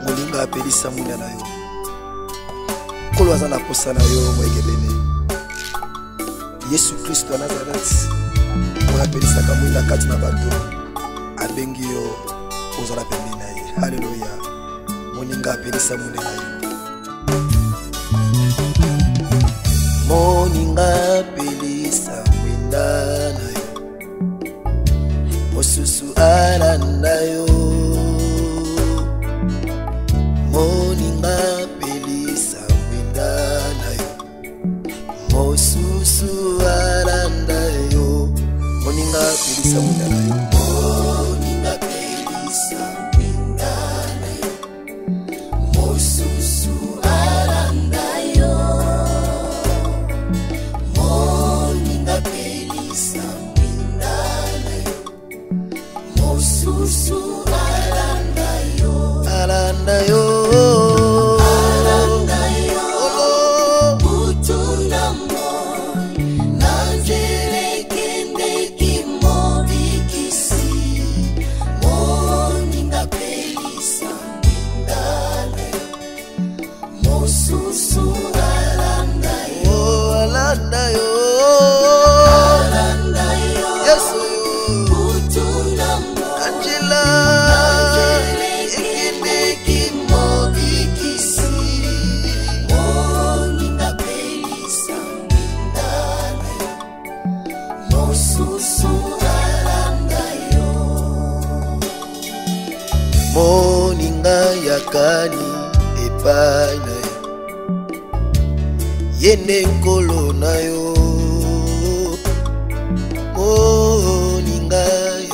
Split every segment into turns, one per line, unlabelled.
Molinga apelisa mwinda na yo. Nkolo aza na posa na yo moyegebene. Yesu Kristo ya Nazareth oyo apelisaka mwinda kati na bato abengi yo ozala pembeni na ye. Haleluya! Moninga apelisa mwinda na yo. Moninga apelisa mwinda na yo, mosusu alanda yo. Moninga apelisa mwinda na yo, mosusu alanda yo. Moninga apelisa mwinda na yo. Moninga apelisa mwinda na yo, mosusu alanda yo. Moninga apelisa mwinda na yo, mosusu alanda yo. Alanda yo. Alanda yo. Butu na moi, na nzela ekendeki mobikisi. Moninga apelisa mwinda na yo, mosusu alanda yo. Alanda yo. Alanda yo. Yesu. Butu na moi, Angela. Na nzela ekendeki mobikisi. Moninga apelisa mwinda na yo, mosusu alanda yo. Moninga yakani epai na ye, ye nde nkolo na yo. Moninga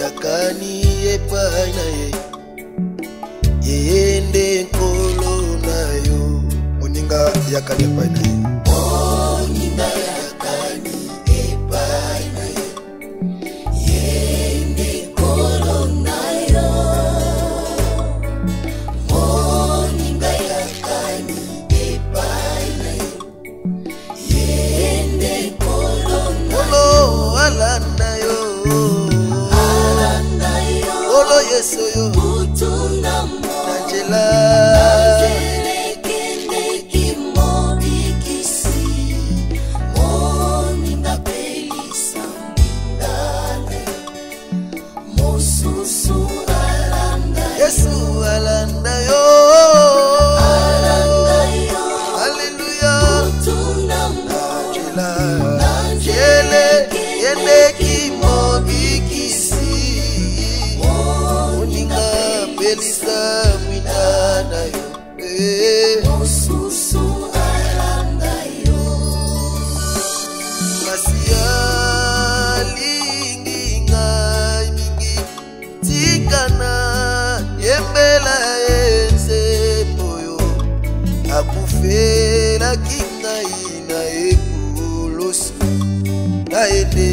yakani epai na ye, ye nde nkolo na yo. Moninga yakani epai na ye. Moninga yakani epai na ye, ye nde nkolo na yo. Moninga yakani epai na ye, ye nde nkolo na yo. Alanda yo. Alanda yo. Nkolo Yesu yo. Butu na moi, na nzela. Na nzela ekendeki mobikisi. Moninga apelisa mwinda na yo, mosusu alanda yo. Yesu alanda yo. Alanda yo. Alléluia. Butu na moi, na nzela ekendeki mobikisi. Moninga apelisa mwinda na yo. Mosusu alanda yo. Masiya alingi ngai mingi, tika na yembela ye nzembo oyo akufelaki ngai na ekulusu. Na ye nde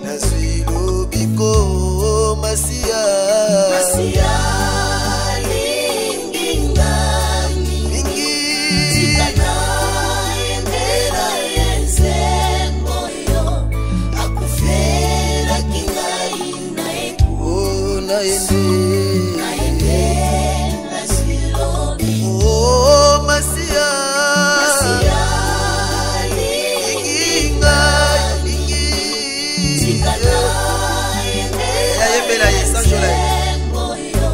nazwi lobiko. Masiya. Masiya alingi ngai mingi, tika na yembela ye nzembo oyo akufelaki ngai na ekulusu. Na ye nde. Na ye nde nazwi lobiko. Oh, Masiya. Masiya alingi ngai mingi, tika na yembela ye nzembo oyo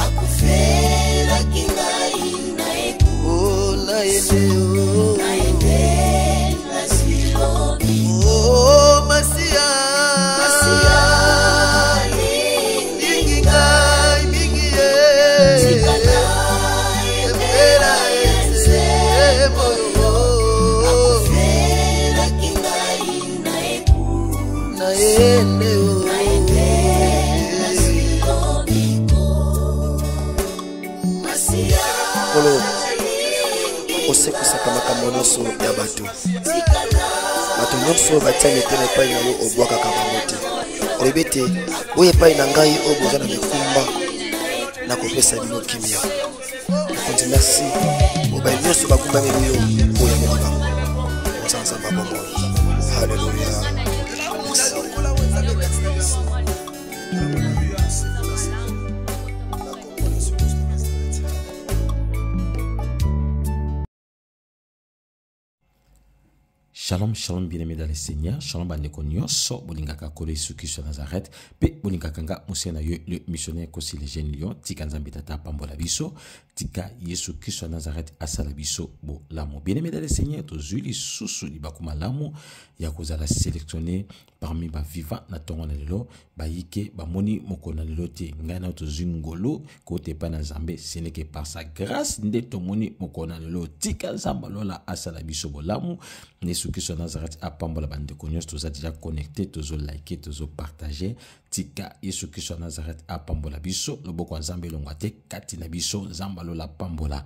akufelaki ngai na ekulusu. Na ye nde. Na ye nde nazwi lobiko. Oh, Masiya. Masiya alingi ngai mingi, ye. Tika na yembela ye nzembo oyo akufelaki ngai na ekulusu. Na ye nde. Na ye nde nazwi lobiko. Masiya.
Nkolo osekwisaka makambo nyonso ya bato. Bato nyonso oyo batia mitema epai na yo, obwakaka bango te. Olobi ete oyo epai na ngai oyo boza na mikumba, nakopesa bino kimia. Mokonzi, merci. Mobali nyonso bakumbameli yo, oyameli bango. Oza Nzambe ya bomoi.
Shalom, shalom, bien-aimé dans le Seigneur. Shalom, bandeko nyonso, bolingaka Nkolo Yesu Kristo ya Nazareth, pe bolingaka nga mosali na yo le missionnaire Kosi le jeune lion, tika Nzambe Tata apambola biso, tika Yesu Kristo ya Nazareth asala biso bolamu. Bien-aimé dans le Seigneur, tozwi lisusu libaku malamu ya kozala sélectionné parmi ba vivants na tongo na lelo, bayike bamoni mokolo na lelo te. Ngai na tozwi ngolu kote epai na Nzambe, ce n'est que par sa grâce nde tomoni mokolo na lelo. Tika Nzambe alola asala biso bolamu. Yesu Kristo ya Nazareth apambola bandeko nyonso toza déjà connecté, tozo liker, tozo partager. Tika Yesu Kristo ya Nazareth apambola biso, loboko ya Nzambe elongwa te kati na biso. Nzambe alola apambola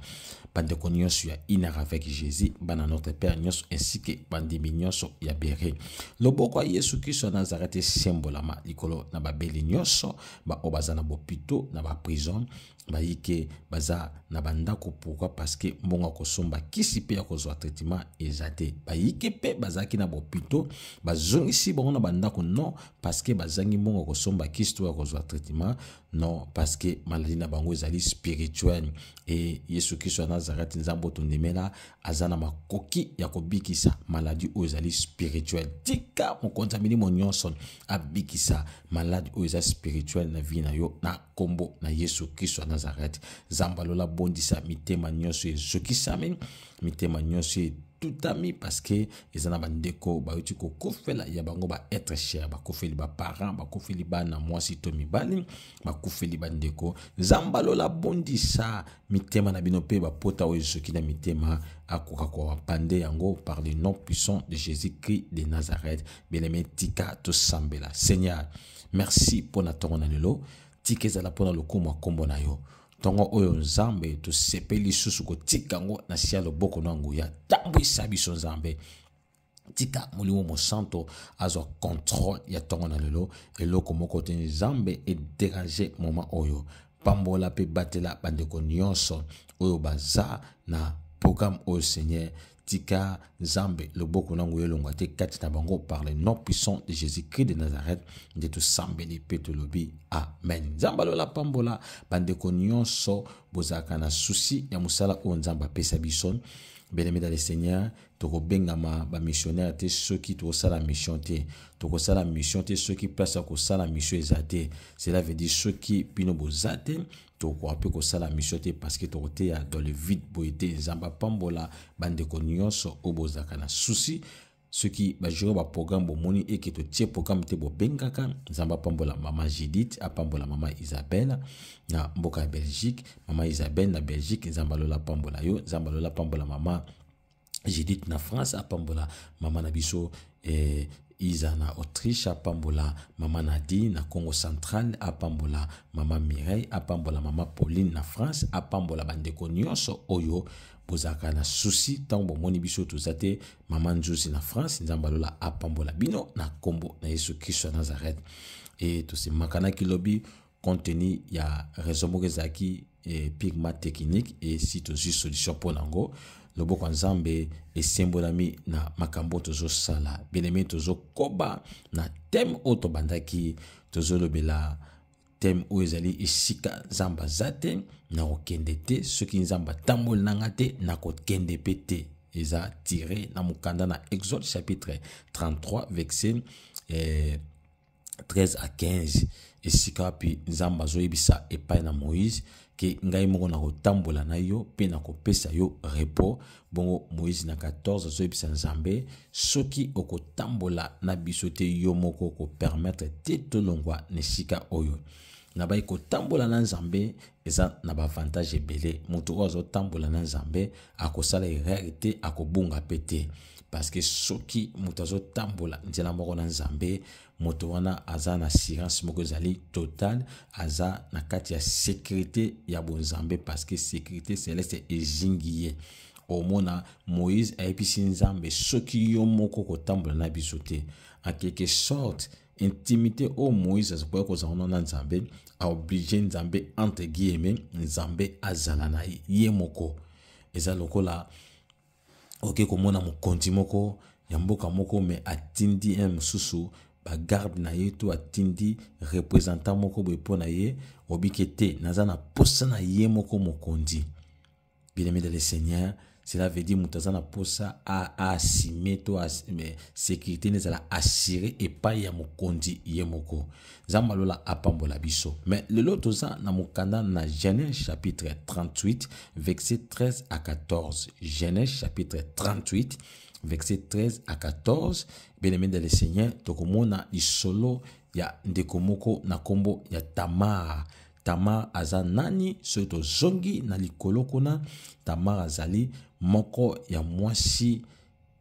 bandeko nyonso ya une heure avec Jésus, bana notre Père nyonso ainsi que bandimi nyonso ya Bere. Loboko ya Yesu Kristo ya Nazareth esembolama likolo na babeli nyonso, ba oyo baza na bopito, na ba prison, bayike baza na bandako. Pourquoi? Parce que mbongo ya kosomba kisi pe ya kozwa traitement eza te. Bayike pe bazalaki na bopito, bazongisi bango na bandako, non parce que bazangi mbongo ya kosomba kisi to ya kozwa traitement, non parce que maladie na bango ezali spirituelle. Et Yesu Kristo ya Nazareth, Nzambe oyo tondimela, aza na makoki ya kobikisa maladie oyo ezali spirituelle. Tika mokonzi ya milimo nyonso abikisa maladie oyo eza spirituelle na vie na yo na kombo na Yesu Kristo ya Nazareth. Nzambe alola bondisa mitema nyonso ezokisami, mitema nyonso etutami, parce que eza na bandeko bayuti kokufela ya bango ba être cher, bakufeli ba parents, bakufeli bana mwasi to mibali, bakufeli bandeko. Nzambe alola bondisa mitema na bino pe bapota oyo ezoki na mitema, akoka kobapande yango par le nom puissant de Jésus-Christ de Nazareth. Bien-aimé, tika tosambela. Seigneur, merci mpo na ntongo na lelo. Tika ezala mpo na lokumu ya nkombo na yo. Ntongo oyo Nzambe tosepeli lisusu kotika yango na se ya loboko na nguya. Tambwisa biso Nzambe. Tika Molimo Mosanto azwa contrôle ya ntongo na lelo. Eloko moko te Nzambe edéranger moment oyo. Pambola pe batela bandeko nyonso oyo baza na programme oyo Seigneur. Tika Nzambe loboko na nguya elongwa te kati na bango par le nom puissant de Jésus-Christ de Nazareth nde tosambeli pe tolobi amen. Nzambe alola pambola bandeko nyonso bozalaka na souci ya mosala oyo Nzambe apesa biso. Bien-aimé dans le Seigneur, tokobengama ba missionnaire te soki tokosala mission te, tokosala mission te soki place ya kosala mission eza te. Cela veut dire soki bino boza te, tokoka mpe kosala mission te parce que tokoteya dans le vide boye te. Nzambe apambola bandeko nyonso oyo bozalaka na souci. Soki ba jouer ba programme bomoni eke totie programme te, bobengaka. Nzambe apambola mama Judith, apambola mama Isabelle na mboka ya Belgique, mama Isabelle na Belgique, Nzambe alola apambola yo. Nzambe alola apambola mama Judith na France, apambola mama na biso Isa na Autriche, apambola mama Nadine na Congo Central, apambola mama Mireille, apambola mama Pauline na France, apambola bandeko nyonso oyo bozalaka na souci ntango bomoni biso toza te. Mama Nzuzi na France, Nzambe alola apambola bino na kombo na Yesu Kristo ya Nazareth. E tosemakanaki lobi compte tenu ya raison moko ezalaki purement technique, et si tozwi solution mpo nango, loboko ya Nzambe esembolami na makambo tozosala. Bien-aimé, tozokoba na thème oyo tobandaki, tozolobela thème oyo ezali esika Nzambe aza te, nakokende te. Soki Nzambe atamboli na nga te, nakokende pe te. Eza tiré na mokanda na Exode chapitre 33 verset 13 à 15, esika wapi Nzambe azoyebisa epai na Moïse ke ngai moko nakotambola na yo pe nakopesa yo repos. Bongo Moïse na 14 azoyebisa Nzambe, soki okotambola na biso te, yo moko okopermettre te tolongwa na esika oyo. Nabai kotambola na Nzambe eza na ba avantage ebele. Moto oyo azotambola na Nzambe akosala erreur te, akobunga pe te. Parce que soki moto azotambola nzela moko na Nzambe, moto wana aza na assurance moko ezali totale, aza na kati ya sécurité ya bonzambe, parce que sécurité céleste ezingi ye. Omona Moïse ayebisi Nzambe, soki yo moko kotambola na biso te, en quelque sorte intimité oyo Moïse azokoya kozala na Nzambe, a obligé Nzambe entre guillemets, Nzambe azala na ye moko. Eza lokola oke komona mokonzi moko ya mboka moko, mais atindi un mosusu ba garde na ye to atindi représentant moko boye mpo na ye, obike te, naza na posa na ye moko mokonzi. Bien-aimé dans le Seigneur, Cela veut dire moto aza na posa aasime to sécurité nde ezala assure epai ya mokonzi ye moko. Nzambe alola apambola biso. Mais lelo toza na mokanda na Genèse chapitre 38 verset 13 à 14. Genèse chapitre 38 verset 13 à 14. Bien-aimé dans le Seigneur, tokomona lisolo ya ndeko moko na kombo ya Tamar. Tamar aza nani? Soki tozongi na likolo kuna, Tamar azali moko ya mwasi,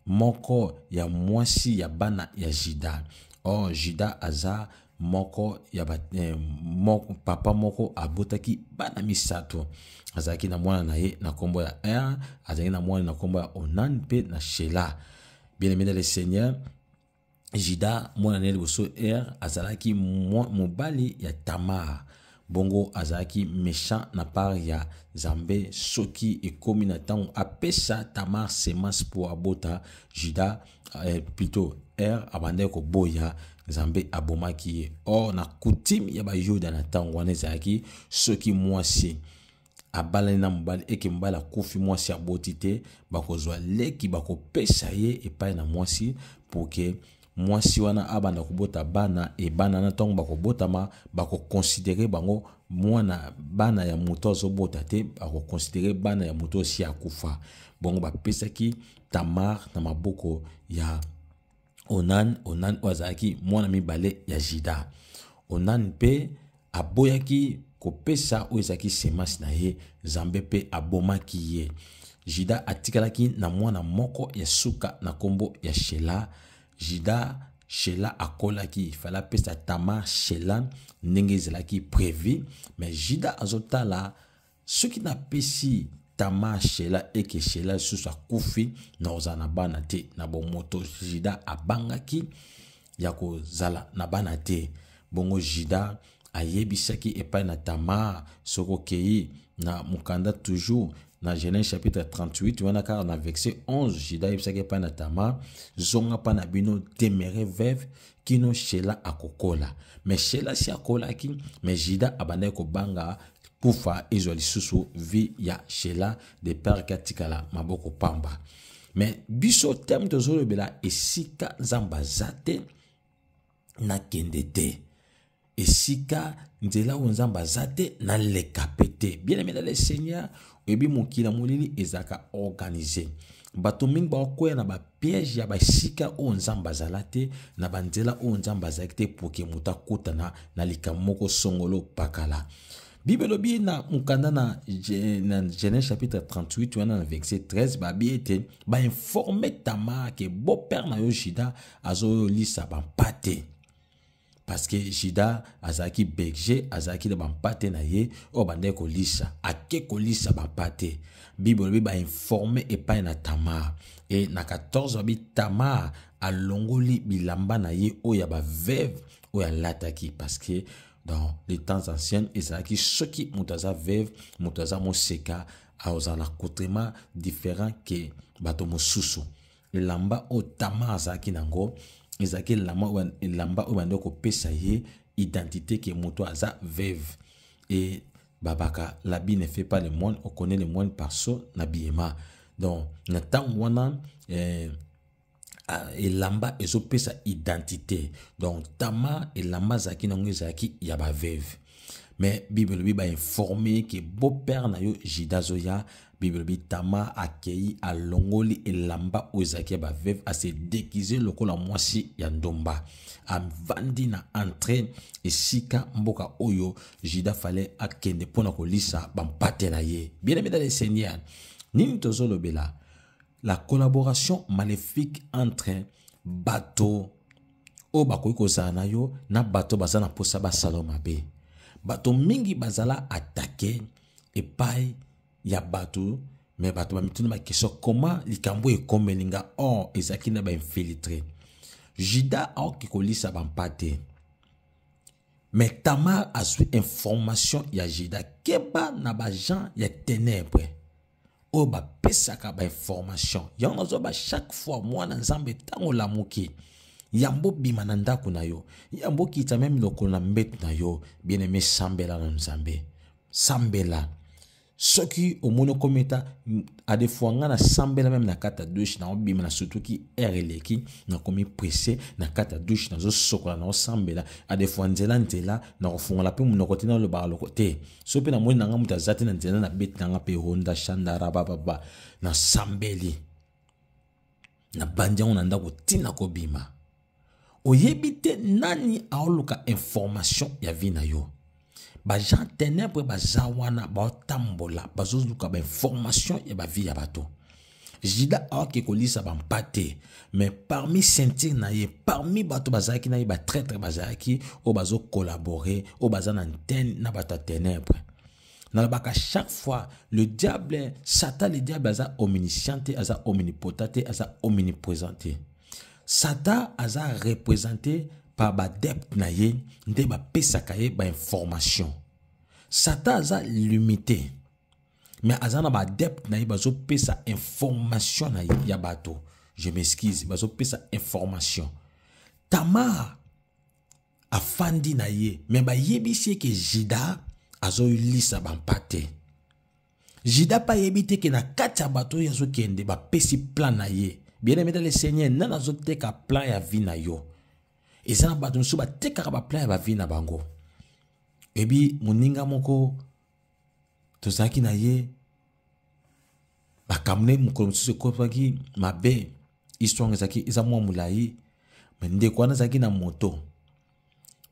moko ya mwasi ya bana ya Juda. Or Juda aza moko ya ba, eh, moko, papa moko abotaki bana misato. Azalaki na mwana na ye na kombo ya Er, azalaki na mwana na kombo ya Onan mpe na Shela. Bien-aimé dans le Seigneur, Juda mwana na ye liboso Er azalaki mobali ya Tamar. Bongo azalaki méchant na part ya Nzambe. Soki ekomi na ntango apesa Tamar semence mpo abota, Juda, plutôt Er abandaki koboya, Nzambe abomaki ye. Or na coutume ya Bayuda na ntango wana ezalaki soki mwasi abalani na mobali eke mobali akufi, mwasi aboti te, bakozwa leki bakopesa ye epai na mwasi pour que mwasi wana abanda kobota bana. E bana na ntango bakobotama bakokonsidere bango mwana bana ya moto azobota te, bakokonsidere bana ya moto osi akufa. Bongo bapesaki Tamar na maboko ya Onan. Onan oyo azalaki mwana mibale ya Juda. Onan mpe aboyaki kopesa oyo ezalaki semence na ye, Nzambe mpe abomaki ye. Juda atikalaki na mwana moko ya suka na kombo ya Shela. Juda Shela akolaki, fallait apesa Tamar Shela ndenge ezalaki prévu, mais Juda azotala soki napesi Tamar Shela eke Shela lisusu akufi, na kozala na bana te. Na bomoto Juda abangaki ya kozala na bana te. Bongo Juda ayebisaki epai na Tamar, soki okei na mokanda toujours na Genèse chapitre 38 wana kaka na verset 11, Juda ayebisaki epai na Tamar, zonga mpa na bino, demeure veuve kino Shela akokola. Mais Shela si akolaki, mais Juda abandaki kobanga kufa ezwa lisusu vie ya Shela de peur ke atikala maboko pamba. Mais biso thème tozolobela esika Nzambe aza te, nakende te. Esika nzela oyo Nzambe aza te, naleka pe te. Bien aimé dans le Seigneur, oyebi mokili ya molili ezalaka organisé. Bato mingi bakokwea na ba piège ya basika oyo Nzambe azala te, na ba nzela oyo Nzambe azalaki te, pour que moto akutana na likambo moko songolo pakala. Bible elobi na mokanda na Genèse chapitre 38 wana na verset 13, babi ete ba informer Tamar ke beau-père na yo Juda azolisa bampate. Parce que Juda azalaki berger, azalaki na bampate na ye oyo bandaki kolisa, ake kolisa bampate. Bible elobi ba informer epai na Tamar. Et na 14 babi Tamar alongoli bilamba na ye oyo ya ba veuve oyo alataki, parce que dans les temps anciens ezalaki soki moto aza veuve, moto aza moseka, azala na accoutrement différent ke bato mosusu. Elamba oyo Tamar azalaki nango ezalaki elamba oyo bandaki kopesa ye identité ke moto aza veuve. Et babaka l'habit ne fait pas le moine, on connaît le moine par son habillement. Donc na ntango wana, elamba ezopesa identité. Donc Tamar elamba azalaki nango ezalaki ya ba veuve. Mais Bible elobi ba informer ke beau-père na yo Juda azoya. Bible elobi Tamar akei alongoli elamba oyo ezalaki ya ba veuve, a se déguiser lokola mwasi ya ndomba, avandi na entrée esika mboka oyo Juda fallait akende mpona kolisa bampate na ye. Bien aimé dans le Seigneur, nini tozolobela? La collaboration maléfique entre bato oyo bakoki kozala na yo na bato baza na mposa basala mabe. Bato mingi bazala attaqué epai ya bato, mais bato bamituna ba question comment likambo ekomeli nga, or ezalaki na ba infiltré. Juda aoki kolisa bampate, mais Tamar azwi information ya Juda. Keba na ba gens ya ténèbres oyo bapesaka ba information. Yango nazoba chaque fois mwana Nzambe ntango olamuki, yambo bima na ndako na yo, yambo kita meme lokolo na mbeto na yo, bien aimé, sambela na Nzambe, sambela. Soki omoni okomi eta adefua, nga nasambela meme na kati ya douche, naobima na sutuki, heure eleki, nakomi presse na kati ya douche, nazosokola, naosambela. Adefua nzela nzela, nakofungola mpe monoko te, nalobaka loko te. So mpe namoni nanga moto aza te na nzela, nabeti nanga mpe ronda shandara bababa, nasambeli, nabandi yango na ndako ntina kobima. Oyebi te nani aoluka information ya vie na yo. Baagent ténèbre baza wana, baotambola, bazoluka bainformation ya bavie ya bato. Juda aoke kolisa bampate, mais parmi ceinture na ye, parmi bato bazalaki na ye, batraître bazalaki, oyo bazocollabore, oyo baza na antenne na bato ya ténèbre. Nalobaka chaque fois, le diable, Satan le diable, aza omniscient te, aza omnipotent te, aza omniprésent te. Satan aza représenté par baadepte na ye nde bapesaka ye bainformation. Satan aza limité, mais aza na baadepte na ye, bazopesa information na ye ya bato. Je m'excuse, bazopesa information. Tamar afandi na ye, me bayebisi ye ke Juda azolisa bampate. Juda mpe ayebi te ke na kati ya bato oyo azokende, bapesi plan na ye. Bien aimé dans le Seigneur, nani azoteka plan ya vie na yo? Eza na bato mosusu batekaka baplan ya bavie na bango. Ebi moninga moko tozalaki na ye, makambo ne mokolo mosusu ekopaki mabe. Histoire ezalaki eza mwa molai, me ndeko wana azalaki na moto.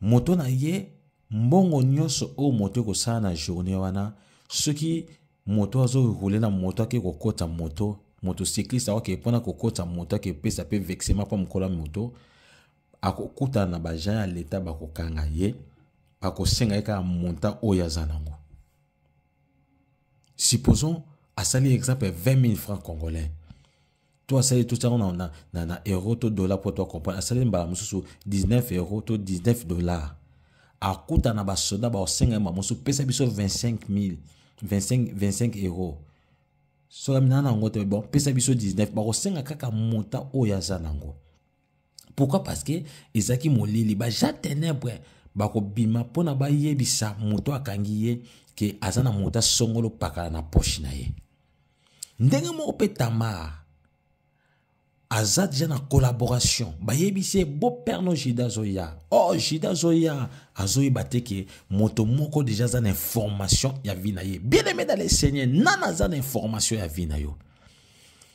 Moto na ye, mbongo nyonso oyo moto ekosala na journée wana, soki moto azoroule na moto, ake kokota moto, motocycliste akoke mpona kokota moto, ake epesa mpe vexement mpo mokolo ya moto akokutana na baagent ya leta, bakokanga ye, bakosenga ye kaka montant oyo aza nango. Supposons asali exemple ya 20 000 francs congolais, to asali, totiango na euro to dollar mpo to comprendre, asali mbala mosusu 19 euro to 19 dollar, akuta na basoda, bakosenga ye mosusu: pesa biso 25 000, 25, 25 euro. Soki amina na yango te, bon, pesa biso 19. Bakosenga kaka montant oyo aza nango. Pourquoi? Parce que ezalaki molili, baja ténèbre bakobima mpona bayebisa moto akangi ye ke aza na moto asongolo pakala na poche na ye. Ndenge moko mpe Tamar aza deja na collaboration, bayebisi ye beau-père no Juda azoya. Oh, Juda azoya, azoyeba te ke moto moko deja aza na information ya vie na ye. Bien aimé dans le Seigneur, nana aza na information ya vie na yo?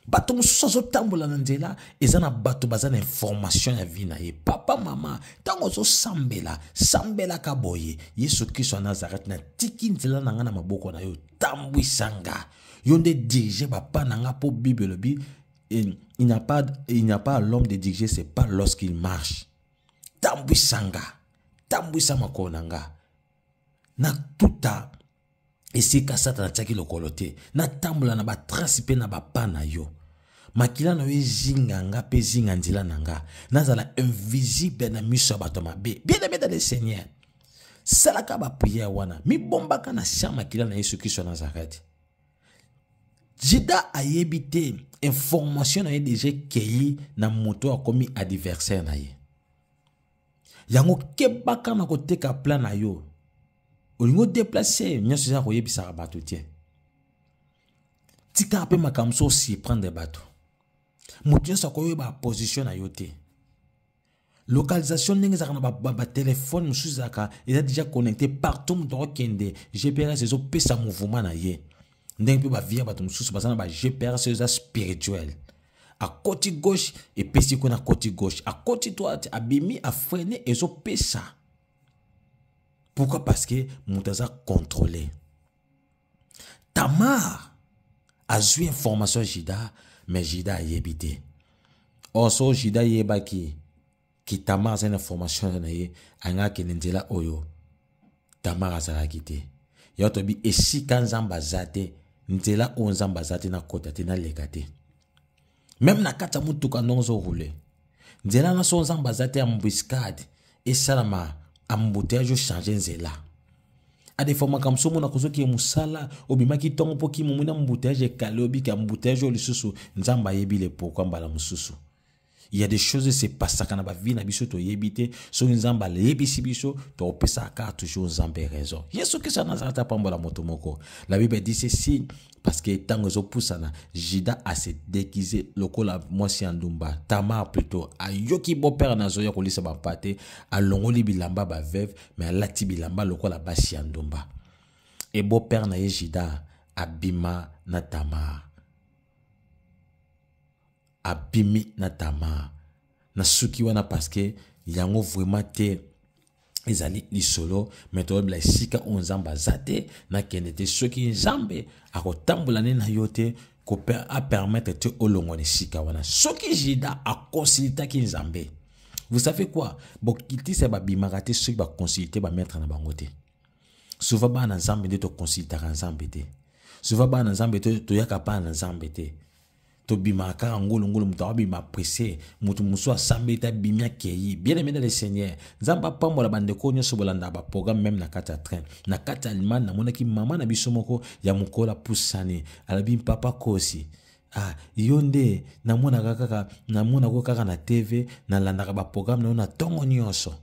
Bato mosusu azotambola na nzela, eza na bato baza na information ya vie na ye. Papa, mama, ntango ozosambela, sambelaka boye: Yesu Kristo ya Nazareth, natiki nzela na ngai na maboko na yo, tambwisa nga, yo nde dirige bapa na nga. Mpo Bible elobi: il n'y a pas à l'homme de diriger ses pas lorsqu'il marche. Tambwisa nga, tambwisa makolo na nga, natuta esika Satana atiaki lokolo te, natambola na batrace mpe na bapa na yo. Makila na yo ezinga nga mpe ezinga nzela na nga, nazala invisible na miso ya bato mabe. Bien aimé dans le Seigneur, salaka baprière wana, mibombaka na sia makila na Yesu Kristo ya Nazareth. Juda ayebi te, information na ye deja ekei na moto akomi adversaire na ye. Yango kebaka na koteka plan na yo. Olingi odeplace nyonso, eza koyebisaka bato te. Tikaka mpe makambo so osurprendre bato. Moto nyonso akoyeba position na yo te. Localisation, ndenge ezalaka na batelefone mosusu, ezalaka eza déjà connecté partout moto akokende, GPS ezopesa mouvement na ye. Ndenge mpe bavie ya bato mosusu baza na ba GPS oyo eza spirituel. Akoti gauche, epesi kuna, akoti gauche, akoti droite, abimi, afreine, ezopesa. Pourquoi? Parce que moto aza contrôlé. Tamar azwi information ya Juda, mais Juda ayebi te. Or so Juda ayebaki ki Tamar aza na information na ye, alingi akende nzela oyo Tamar azalaki te. Ya toyebi esika Nzambe aza te, nzela oyo Nzambe aza te, nakota te, naleka te. Meme na kati ya motuka, ndongo ozoroule nzela na so Nzambe aza te, embuscade esalama, embouteillage, ochange nzela. Adefa makambo so omona kozokende mosala, obimaki ntongo mpo kima, omoni embouteillage ekale, obika embouteillage oyo lisusu, Nzambe ayebi le pourquoi. Mbala mosusu Il y a des choses se passaka na bavie na biso toyebi te. Soki Nzambe aleyebisi biso, tokopesaka kaka toujours Nzambe raison. Yesu Kristo ya Nazareth apambola moto moko. La Bible dit ceci, parce que ntango ezopusana, Judas ase déguise lokola mwasi ya ndumba, Tamar plutôt. Ayoki beau-père na azoya kolisa bampate, alongoli bilamba ba veuve, mais alati bilamba lokola basi ya ndumba. E beau-père na ye Judas abima na Tamar. Abimi na Tamar. Na suki wana parce que yango vraiment te ezali lisolo, mais toyebela esika oyo Nzambe aza te, nakende te. Soki Nzambe akotambola nde na yo te, apermettre te olongwa na esika wana. Soki Judas akonsultaki Nzambe, vous savez quoi, bokitisa babimaka te soki bakonsulte bamaître na bango te. Souvent bana na Nzambe nde tokonsultaka Nzambe te. Souvent bana na Nzambe te, toyaka bana na Nzambe te. Tobimaka kaka ngolongolo, moto akobima presse, moto mosusu asambeli te, abimi akei. Bien aimé dans le Seigneur, Nzambe apambola bandeko nyonso bolandaka baprogramme meme na kati ya train. Na kati ya Allemagne namonaki mama na biso moko ya mokolo apusani, alobi papa Kosi, ah, yo nde namonaka kaka, namonako kaka na TV, nalandaka baprogramme na yo na ntongo nyonso.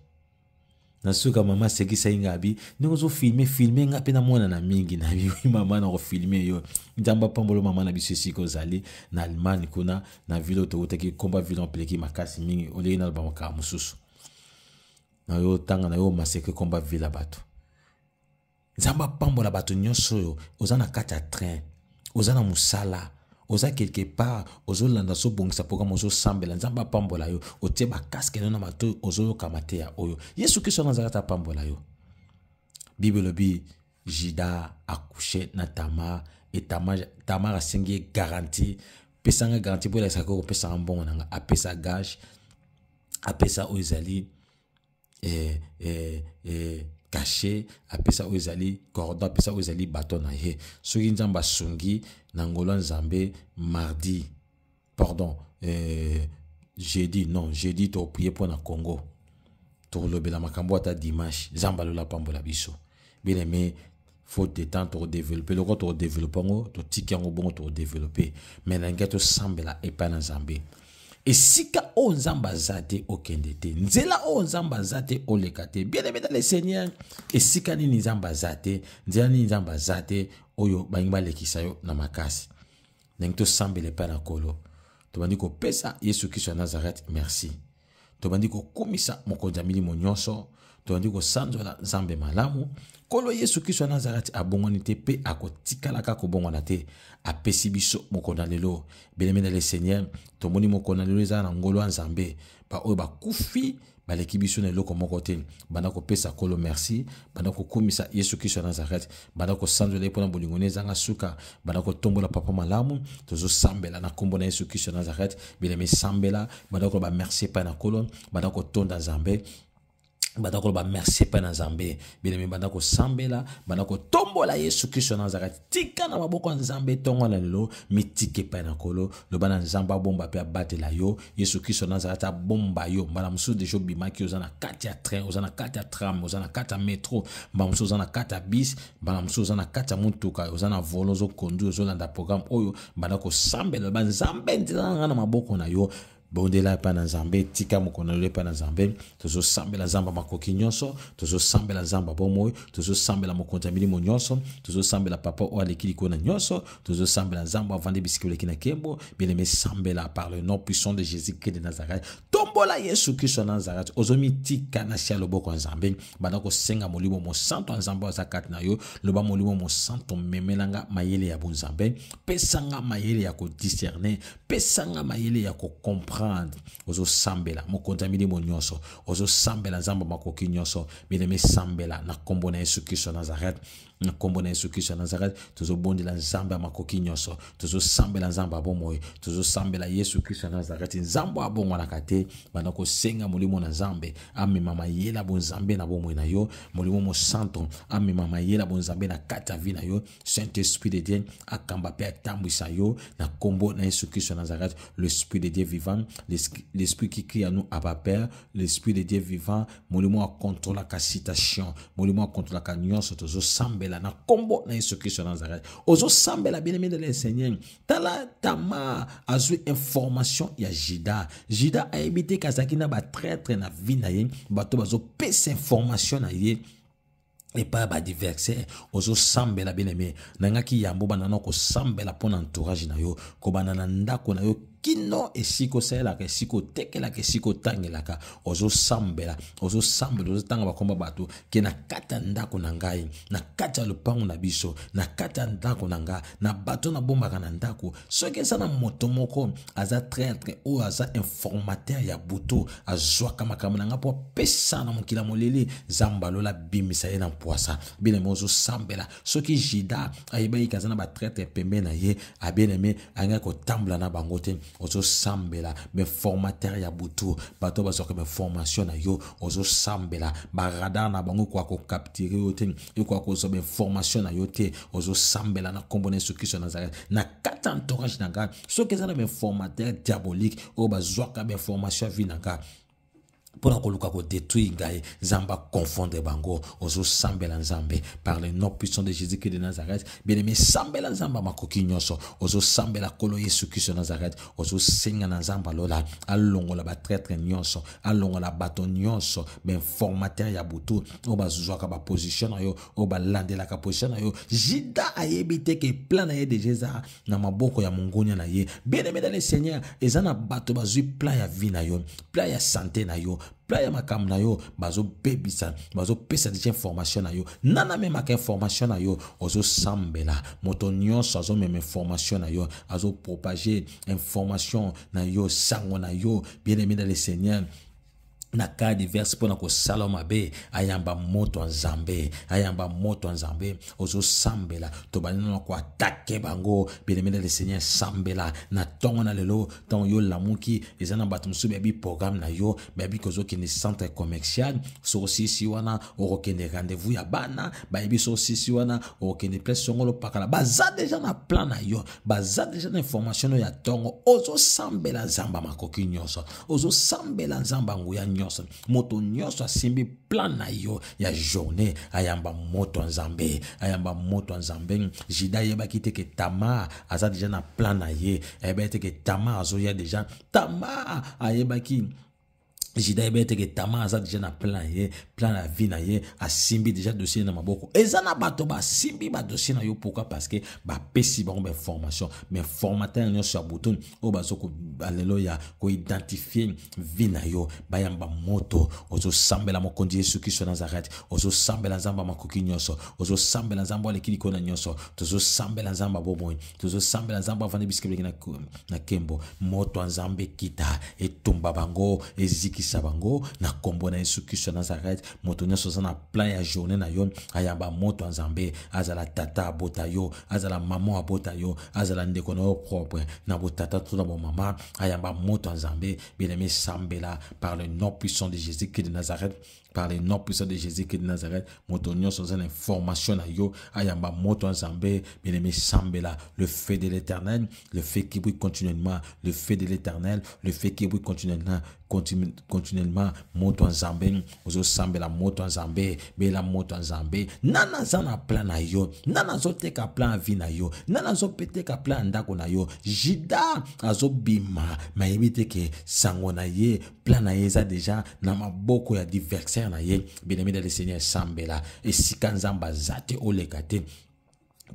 Na suka mama asekisaki nga, abi ndenge ozofilme filme nga mpe namonana mingi na bi mama na kofilme yo. Nzambe apambolo mama na biso esika ozali na Allemagne kuna na ville oyo towutaki, komba ville mpeleki makasi mingi, oleki naloba makambo mosusu na yo otanga na yo maseke komba ville ya bato. Nzambe apambola bato nyonso oyo oza na kati ya train, oza na mosala, oza quelque part, ozolanda, ozobongisa programme, ozosambela. Nzambe apambola yo, otie bakaske no na matoi, ozoyoka mateya oyo. Yesu Kristo wana azalaka apambola yo. Bible elobi Judas accouché na Tamar, et Tamar, Tamar asengi ye garantie. Pesanga garantie mpo elakisaka kopesanga mbongo na nga. Apesa gage, apesa oyo ezali cachet, apesa oyo ezali cordon, apesa oyo ezali baton na ye. Soki Nzambe asungi na ngolo ya Nzambe, mardi, pardon, jeudi, non, jeudi toprie mpo na Congo, tokolobela makambo ata dimanche. Nzambe alola pambola biso. Bien aimé, faute de temps tokodéveloppe lokola tokodéveloppe yango, totiki yango bongo tokodéveloppe, mais na ngai tosambela epai na Nzambe. Esika oyo Nzambe aza te, okende te. Nzela oyo Nzambe aza te, oleka te. Bien aimé dans le Seigneur, esika nini Nzambe aza te, nzela nini Nzambe aza te, oyo balingi balekisa yo na makasi. Ndenge tosambela epai na Nkolo, tobandi kopesa Yesu Kristo ya Nazareth merci, tobandi kokumisa mokonzi ya milimo nyonso, tobandi kosanzola Nzambe malamu. Nkolo Yesu Kristo ya Nazareth abongwani te mpe akotikalaka kobongwana te. Apesi biso mokolo na lelo. Bien-aimé dans le Seigneur, tomoni mokolo na lelo eza na ngolo ya Nzambe. Baoyo bakufi baleki biso na eloko moko te. Banda kopesa Nkolo merci, banda kokumisa Yesu Kristo ya Nazareth, banda kosanzola ye mpona bolingo na ezanga suka, banda kotombola papa malamu. Tozosambela na nkombo na Yesu Kristo ya Nazareth. Bien-aimé, sambela, banda koloba merci epai na Nkolo, banda kotonda Nzambe, banda koloba merci epai na Nzambe. Bien-aimé, banda kosambela, banda kotombola Yesu Kristo ya Nazareth. Tika na maboko ya Nzambe ntongo na lelo, mitike epai na Nkolo. Loba na Nzambe abomba mpe abatela yo. Yesu Kristo ya Nazareth abomba yo. Mbala mosusu deja obimaki, oza na kati ya train, oza na kati ya tram, oza na kati ya metro, mbala mosusu oza na kati ya bus, mbala mosusu oza na kati ya motuka, oza na volo, ozokonduire, ozolanda programme oyo. Banda kosambela, loba Nzambe nzela na ngai na maboko na yo. Bondela epai na Nzambe, tika mokolo na lelo epai na Nzambe. Tozosambela Nzambe makoki nyonso, tozosambela Nzambe bomoi, tozosambela mokonzi ya milimo nyonso, tozosambela papa oyo aleki likolo na nyonso, tozosambela Nzambe avandi bisika oleki na nkembo. Bien-aimé, sambela par le nom puissant de Jésus-Christ de Nazareth. Tombola Yesu Kristo ya Nazareth, ozomitika na se ya loboko ya Nzambe. Banda kosenga molimo mosanto ya Nzambe aza kati na yo. Loba molimo mosanto, memelanga mayele ya bonzambe, pesanga mayele ya kodiscerne, pesanga mayele ya kocomprendre. Ozosambela mokonzi ya milimo nyonso, ozosambela Nzambe makoki nyonso. Bien-aimé, sambela na nkombo na Yesu Kristo ya Nazareth. Na nkombo na Yesu Kristo ya Nazareth, tozobondela Nzambe ya makoki nyonso, tozosambela Nzambe ya bomoi, tozosambela Yesu Kristo ya Nazareth, Nzambe abongwanaka te. Banda kosenga molimo na Nzambe amema mayele ya bonzambe na bomoi na yo. Molimo mosanto amema mayele ya bonzambe na kati ya vie na yo. Saint-Esprit de Dieu akamba mpe atambwisa yo na nkombo na Yesu Kristo ya Nazareth. L'Esprit de Dieu vivant. l'esprit qui crie à nous Abba Père, l'esprit de Dieu vivant. Molimo akontrolaka citation, molimo akontrolaka nyonso tozosambela na nkombo na Yesu Kristo ya Nazareth. Ozosambela, bien-aimé de le Seigneur. Tala, Tamar azwi information ya Juda. Juda ayebi te kazalaki na batraître na vie na ye, bato bazopesa information na ye epai ya baadversaire. Ozosambela, bien-aimé. Nangaki yambo banda na kosambela mpo na entourage na yo, kobanda na ndako na yo kino esika osalelaka, esika otekelaka, esika otangelaka. Ozosambela, ozosambela, ozotanga bakomba bato ke na kati ya ndako na ngai, na kati ya lopango na biso, na kati ya ndako na ngai, na bato nabombaka na ndako. Soki eza na moto moko aza traître, oyo aza informateur ya butu, azwaka makambo na ngai mpo apesa na mokili ya molili, Nzambe alola bimisa ye na mpwasa. Bien-aimé, ozosambela. Soki Juda ayebaki aza na batraître pembe na ye, bien-aimé, angaki kotambola na bango te. Ozosambela bainformateur ya butu, bato bazwaka bainformation na yo. Ozosambela baradar na bango ekoka kocapturer yo te, ekoka kozwa bainformation na yo te. Ozosambela na nkombo na Yesu Kristo ya Nazareth. Na kati ya entourage na ngai, soki eza na bainformateur diabolique oyo bazwaka bainformation ya vie na ngai mpona koluka kodétruire ngai, Nzambe aconfondre bango. Ozosambela Nzambe par le nom puissant de Jésus Christ de Nazareth. Bien-aimé, sambela Nzambe ya makoki nyonso. Ozosambela Nkolo Yesu Kristo ya Nazareth. Ozosenga na Nzambe alola alongola batraître nyonso, alongola bato nyonso bainformateur ya butu oyo bazwaka baposition na yo, oyo balandelaka position na yo. Juda ayebi te ke plan na ye déjà eza na maboko ya mongonia na ye. Bien-aimé dans le Seigneur, eza na bato bazwi plan ya vie na yo, plan ya santé na yo, plan ya makambo na yo, bazobebisa, bazopesa déjà information na yo. Nana amemaka information na yo? Ozosambela. Moto nyonso azomema information na yo, azopropage information na yo, sango na yo, bien-aimé dans le Seigneur, na cas diverse mpona kosala mabe, ayamba moto ya Nzambe, ayamba moto ya Nzambe. Ozosambela. Tobandi nano koattaquer bango. Bien-aimé dans le Seigneur, sambela na ntongo na lelo. Ntango yo lamuki, eza na bato mosusu bayebi programme na yo, bayebi kozokende centre commercial. Soki osisi wana, okokende rendez-vous ya bana. Bayebi soki osisi wana, okokende place songolo pakala. Baza déjà na plan na yo, baza déjà na information oyo ya ntongo. Ozosambela Nzambe makoki nyonso, ozosambela Nzambe nguya nyonso. Moto nyonso asimbi plan na yo ya journée, ayamba moto ya Nzambe, ayamba moto ya Nzambe. Juda ayebaki te ke Tamar aza déjà na plan na ye, ayebaki te ke Tamar azoya déjà. Tamar ayebaki, Juda ayebaki te ke Tamar aza déjà na plan na ye, plan na vie na ye, asimbi déjà dossier na maboko. Eza na bato basimbi badossier na yo. Pourquoi? Parce que bapesi bango bainformation. Bainformateur nyonso ya butu oyo bazo lelo ya koidentifier vie na yo, bayamba moto. Ozosambela Mokonzi Yesu Kristo Nazareth. Ozosambela Nzambe ya makoki nyonso. Ozosambela Nzambe aleki likolo na nyonso. Tozosambela Nzambe ya bomoi, tozosambela Nzambe avandi bisika bileki na nkembo. Moto ya Nzambe ekita, etumba bango, ezikisa bango na nkombo na Yesu Kristo ya Nazareth. Moto nyonso aza na plan ya journée na yo, ayamba moto ya Nzambe. Azala tata abota yo, azala mama abota yo, azala ndeko na yo propre na botata to na bomama, ayamba moto ya Nzambe. Bien-aimé, sambela par le nom puissant de Jésus Christ de Nazareth, par le nom puissant de Jésus Christ de Nazareth. Moto nyonso aza na information na yo, ayamba moto ya Nzambe. Bien-aimé, sambela le feu de l'Éternel, le feu qui brille continuellement, le feu de l'Éternel, le feu qui brille continuellement, continuellement. Moto ya Nzambe. Ozosambela moto ya Nzambe, bela moto ya Nzambe. Nana aza na plan na yo? Nana azoteka plan ya vie na yo? Nana azopeteka plan ya ndako na yo? Juda azobima, mayebi te ke sango na ye, plan na ye eza déjà na maboko ya adversaire na ye. Bien-aimé dans le Seigneur, sambela. Esika Nzambe aza te, oleka te.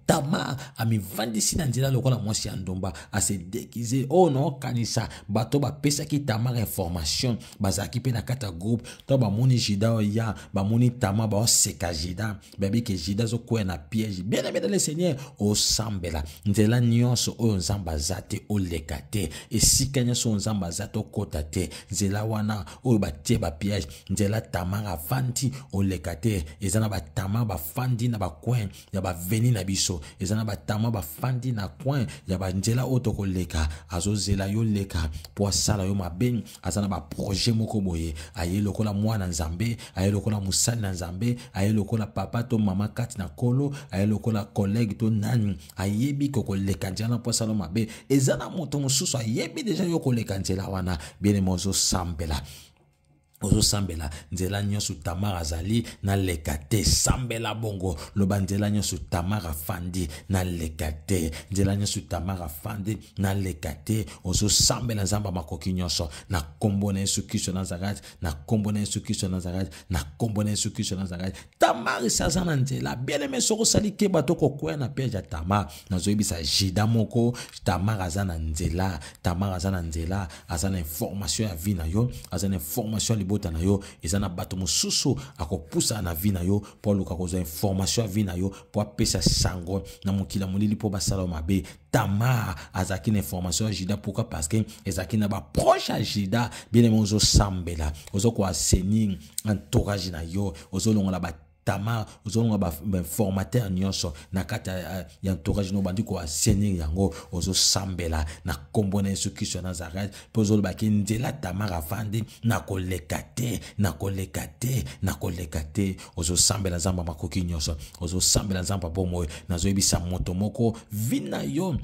Tamar amivandisi na nzela lokola mwasi ya ndumba, ase déguise. Oyo naokanisa, bato bapesaki Tamar information bazalaki mpe na kati ya groupe. To bamoni Juda oya, bamoni Tamar, baoseka Juda, bayebi ke Juda azokwea na piège. Bien aimé dans le Seigneur, osambela. Nzela nyonso oyo Nzambe aza te, oleka te. Esika nyonso oyo Nzambe aza te, okota te. Nzela wana oyo batie bapiège, nzela Tamar avandi, oleka te. Eza na batamar bafandi na bacoin ya baveni na biso. biso. Eza na batama bafandi na coin ya banzela oyo tokoleka, azozela yo leka mpo asala yo mabe. Aza na baprojet moko boye, aye lokola mwana Nzambe, aye lokola mosali na Nzambe, aye lokola papa to mama kati na Nkolo, aye lokola collègue to nani, ayebi kokoleka nzela na mpo asala mabe. Eza na moto mosusu ayebi deja yo koleka nzela wana. Bien-aimé, ozosambela, ozosambela nzela nyonso Tamar azali, naleka te. Sambela bongo, loba: nzela nyonso Tamar afandi, naleka te. Nzela nyonso Tamar afandi, naleka te. Ozosambela Nzambe makoki nyonso na nkombo na Yesu Kristo Nazareth, na nkombo na Yesu Kristo Nazareth, na nkombo na Yesu Kristo Nazareth. Tamar esi aza na nzela. Bien-aimé, soki osali keba to kokwea na piège ya Tamar. Nazoyebisa Juda moko, Tamar aza na nzela. Tamar aza na nzela, aza na information ya vie na yo, aza na information ya libota na yo. Eza na bato mosusu akopusa na vie na yo mpo aluka kozwa information ya vie na yo, mpo apesa sango na mokili ya molili mpo basala yo mabe. Tamar azalaki na information ya Juda. Pourquoi? Parce que ezalaki na baproche ya Juda. Bien-aimé, ozosambela, ozokoassainir entourage na yo, ozolongola ba Tamar, ozolonga bainformateur nyonso na kati ya entourage no, obandi koassainir yango. Ozosambela na nkombo na Yesu Kristo ya Nazareth, mpe ozolobaki: nzela Tamar avandi, nakoleka te, nakoleka te, nakoleka te. Ozosambela Nzambe makoki nyonso, ozosambela Nzambe bomoi. Nazoyebisa moto moko, vie na yo,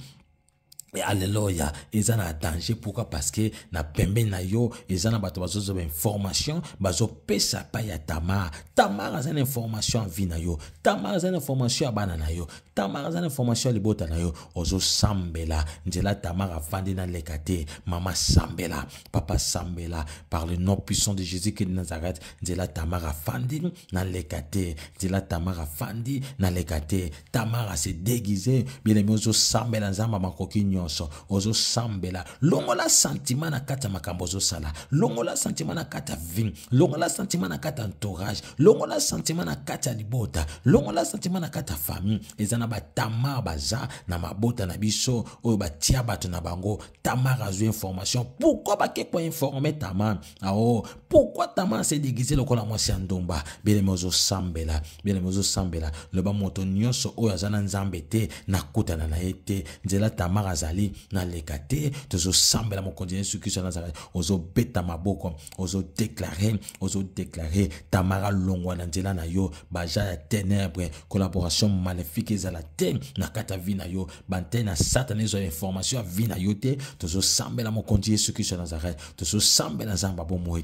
alleluya, eza na danger. Pourquoi? Parce que na pembeni na yo eza na bato bazozwa bainformation, bazopesa pa ya Tamar. Tamar aza na information ya vie na yo, Tamar aza na information ya bana na yo, Tamar aza na information ya libota na yo. Ozosambela: nzela Tamar afandi, naleka te. Mama sambela, papa sambela, par le nom puissant de Jésus Christ de Nazareth. Nzela Tamar afandi, naleka te. Nzela Tamar afandi, naleka te. Tamar ase déguisé. Bien aimé, ozosambela Nzambe makoki nyonso, ozosambela: longola sentiment na kati ya makambo ozosala, longola sentiment na kati ya vie, longola sentiment na kati ya entourage, longola sentiment na kati ya libota, longola sentiment na kati ya famille. Eza na batamar baza na mabota na biso oyo batia bato na bango. Tamar azwi information. Pourquoi bake koinformer Tamar? Ao pourquoi Tamar se déguisé lokola mwasi ya ndumba? Bien-aimé, ozosambela. Bien-aimé, ozosambela, loba: moto nyonso oyo aza na Nzambe te, nakutana na ye te. Nzela Tamar azali, naleka te. Tozosambela mokonzi Yesu Kristo Nazareth. Ozobeta maboko, ozodéclarer, ozodéclarer: Tamar alongwa na nzela na yo. Baja ya ténèbre, collaboration maléfique ezala te na kati ya vie na yo. Bantene na Satana ezwa information ya vie na yo te. Tozosambela mokonzi Yesu Kristo Nazareth, tozosambela Nzambe bomoi.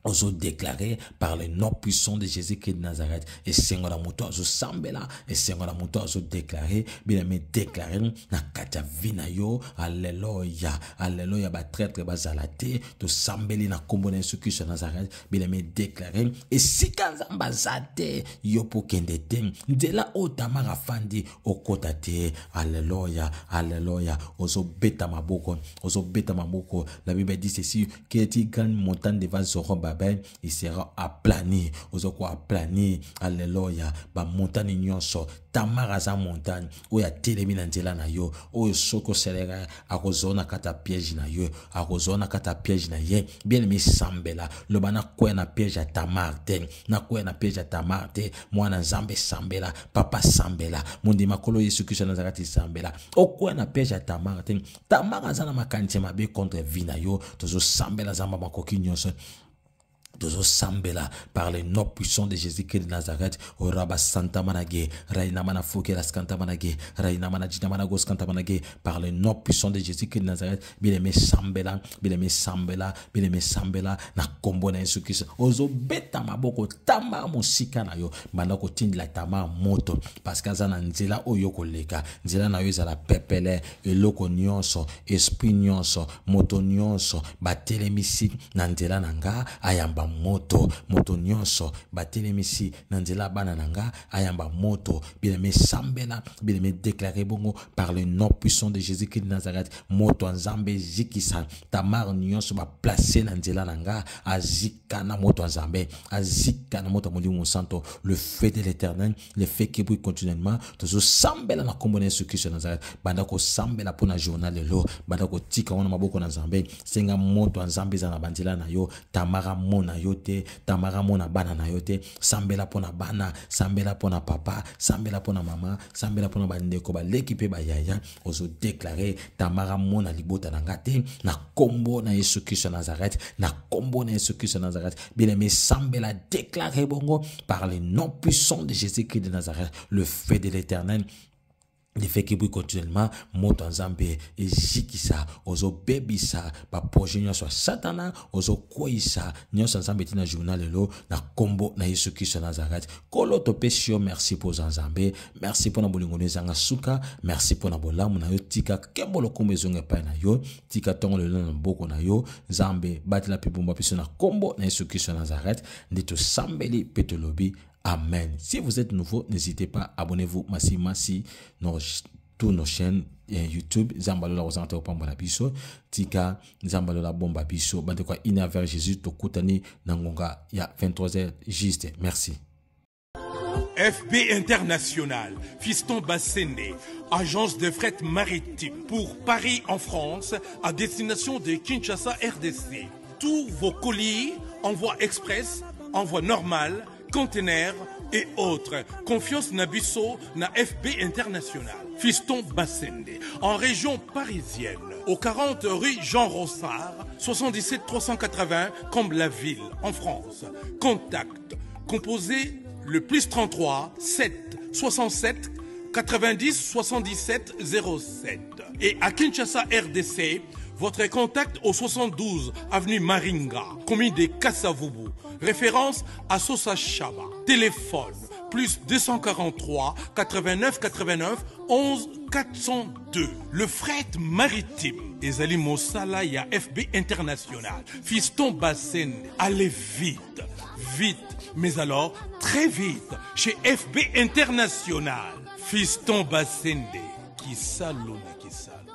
Ozodéclarer par le nom puissant de Jésus-Christ de Nazareth. Esengo na moto azosambela, esengo na moto azodéclarer. Bien-aimé, déclare na kati ya vie na yo. Alleluya, alleluya. Batraître bazala te. Tosambeli na nkombo na Yesu Kristo ya Nazareth. Bien-aimé, déclare: esika Nzambe aza te, yo mpo okende te. Nzela oyo Tamar afandi, okota te. Alleluya, alleluya. Ozobeta maboko, ozobeta maboko. La Bible dit ceci: que tu grande montagne devant Zorobabel, il sera aplani. Ozoko aplani. Alleluya. Bamontagne nyonso, Tamar aza montagne oyo atelemi na nzela na yo, oyo soki oseleka, akozwa na kati ya piège na yo, akozwa na kati ya piège na ye. Bien aimé, sambela, loba: nakwea na piège ya Tamar te, nakwea na piège ya Tamar te. Mwana Nzambe sambela, papa sambela, mondima Nkolo Yesu Kristo Nazareti sambela, okwea na piège ya Tamar te. Tamar aza na makanisi mabe contre vie na yo. Tozosambela Nzambe makoki nyonso, tozosambela par le nom puissant de Jésus-Christ de Nazareth. Oraba santa manage raina mana fokela skanta manage raina mana jina mana goskanta manage, par le nom puissant de Jésus-Christ de Nazareth. Bien-aimé, sambela. Bien-aimé, sambela. Bien-aimé, sambela na kombo na Yesu Christ. Ozobeta maboko. Tamar mosika na yo, banda kotindela Tamar moto, parce que aza na nzela oyo koleka. Nzela na yo ezala pepele. Eloko nyonso, esprit nyonso, moto nyonso batelemisi na nzela na nga, ayamba moto. Moto nyonso batelemisi na nzela ya bana na nga, ayamba moto. Bien-aimé, sambela. Bien-aimé, déclaré bongo par le nom puissant de Jésus-Christ de Nazareth. Moto ya Nzambe ezikisa Tamar nyonso baplace na nzela na nga, azika na moto ya Nzambe, azika na moto ya Molimo Mosanto. Le feu de l'Éternel, le feu qui brûle continuellement. Tozosambela na nkombo na Yesu Kristo ya Nazareth. Banda kosambela mpo na journal lelo, banda kotika wana maboko na Nzambe. Senga moto ya Nzambe eza na banzela na yo. Tamar amona. yo te, Tamara amona bana na yo te. Sambela mpo na bana, sambela mpo na papa, sambela mpo na mama, sambela mpo na bandeko, baleki mpe bayaya. Ozodeklare Tamara amona libota na nga te na kombo na Yesu Kristo ya Nazareth, na kombo na Yesu Kristo ya Nazareth. Bien-aimé, sambela, déclare bongo par le nom puissant de Jésus-Christ de Nazareth, le feu de l'Éternel le fait que continuellement moto ya Nzambe ezikisa, ozobebisa baprojet nyonso ya Satana, ozokweyisa nyonso ya Nzambe tina journal lelo na kombo na Yesu Kristo ya Nazareth. Kolo, topesi yo merci mpo oza Nzambe, merci mpo na bolingo na ezanga suka, merci mpo na bolamu na yo. Tika nkembo lokumu ezonga epai na yo, tika ntongo lelo na maboko na yo Nzambe, batela mpe bomba biso na kombo na Yesu Kristo ya Nazareth nde tosambeli mpe tolobi amen. Si vous êtes nouveau, n'hésitez pas, abonnez-vous massivement si nos, tous nos chaînes YouTube. Nzambe alola kozanga te kopambola biso, tika Nzambe alola bomba biso. Bandeko ya Ina vers Jésus, tokutani na ngonga ya 23h juste. Merci.
FB International, Fiston Bassende, agence de fret maritime pour Paris en France à destination de Kinshasa RDC. Tous vos colis, envoi express, envoi normal, conteneurs et autres. Confiance Nabiso na FB International. Fiston Bassende, en région parisienne, au 40 rue Jean Rossard, 77 380 Comble-la-Ville, en France. Contact, composé le plus 33 7 67 90 77 07. Et à Kinshasa RDC, votre contact au 72 avenue Maringa, commune de Kasavubu. Référence à Sosa Chaba. Téléphone plus 243 89 89 11 402. Le fret maritime. Ezali Mosala ya FB International. Fiston Bassen, allez vite, vite, mais alors très vite chez FB International. Fiston Bassende, Kisalo na Kisalo.